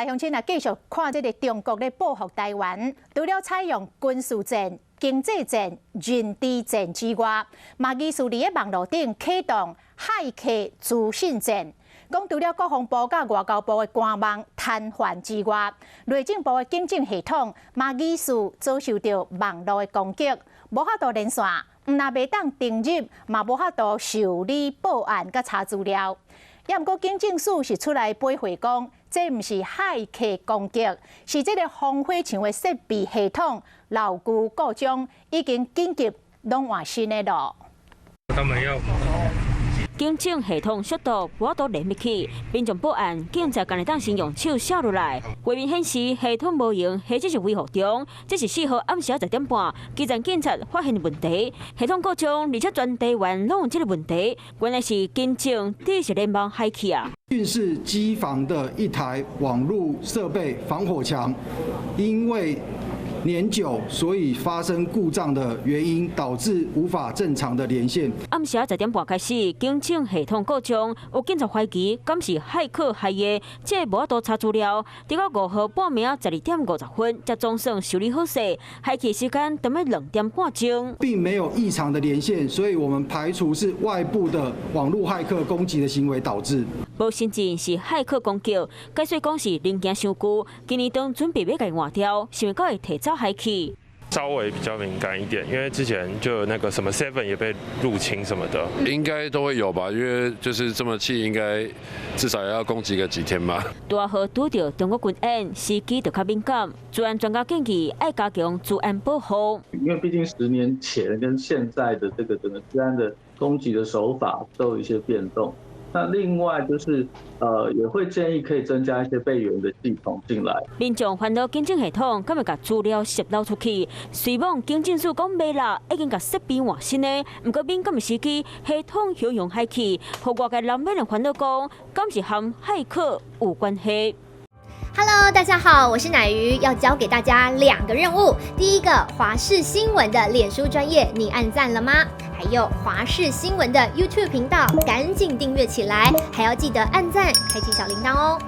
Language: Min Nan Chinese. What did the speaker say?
鄉親啊，繼續看這个中國咧報復台灣，除了採用軍事戰、經濟戰、認知戰之外，嘛疑似佇咧網路頂啟動駭客資訊戰。講除了國防部佮外交部的官網癱瘓之外，內政部的警政系統嘛疑似遭受著網路的攻擊，無法度連線，毋但袂當登入，嘛無法度受理報案佮查資料。也毋過警政署是出來駁回講，這毋是駭客攻擊，是這个防火牆的設備系統老舊故障，已經緊急攏換新的囉。他們要警政系統速度無法度連入去，民眾報案，警察干焦會當先用手寫落來，畫面顯示系統無閒，或者是維護中。這是4號暗時10點半，基層警察發現的問題，系統故障，而且全台灣攏有這个問題，原來是警政知識聯網害去啊。軍事機房的一台網路設備防火牆，因為年久，所以發生故障的原因，導致無法正常的連線。暗時10點半開始，警政系統故障，有警察懷疑敢是駭客害的，這無法度查資料。直到5號半暝12點50分，才總算修理好勢。害去時間踮咧2點半鐘。並沒有異常的連線，所以我們排除是外部的網路駭客攻擊的行為導致。無承認是駭客攻擊，解釋講是零件傷舊，今年當準備欲共換掉，想袂到會提早害去。稍微比較敏感一點，因為之前就有那個什麼 Seven 也被入侵什麼的，應該都會有吧？因為就是這麼氣，應該至少要攻擊個幾天吧。拄好拄著中國軍演，時機就較敏感。資安專家建議愛加強資安保護。因為畢竟10年前跟現在的這個整個資安的攻擊的手法都有一些變動。那另外就是，也會建議可以增加一些備援的系統進來。民眾煩惱警政系統，敢會共資料洩露出去？雖罔警政署講袂啦，已經共設備換新的。毋過敏感的時機，系統汹湧害去，予外界難免會煩惱講，敢是和駭客有關係？ Hello，大家好，我是奶魚，要交給大家兩個任務。第一個，華視新聞的臉書專頁，你按讚了嗎？還有華視新聞的 YouTube 頻道，趕緊訂閱起來，還要記得按讚，開啟小鈴鐺哦。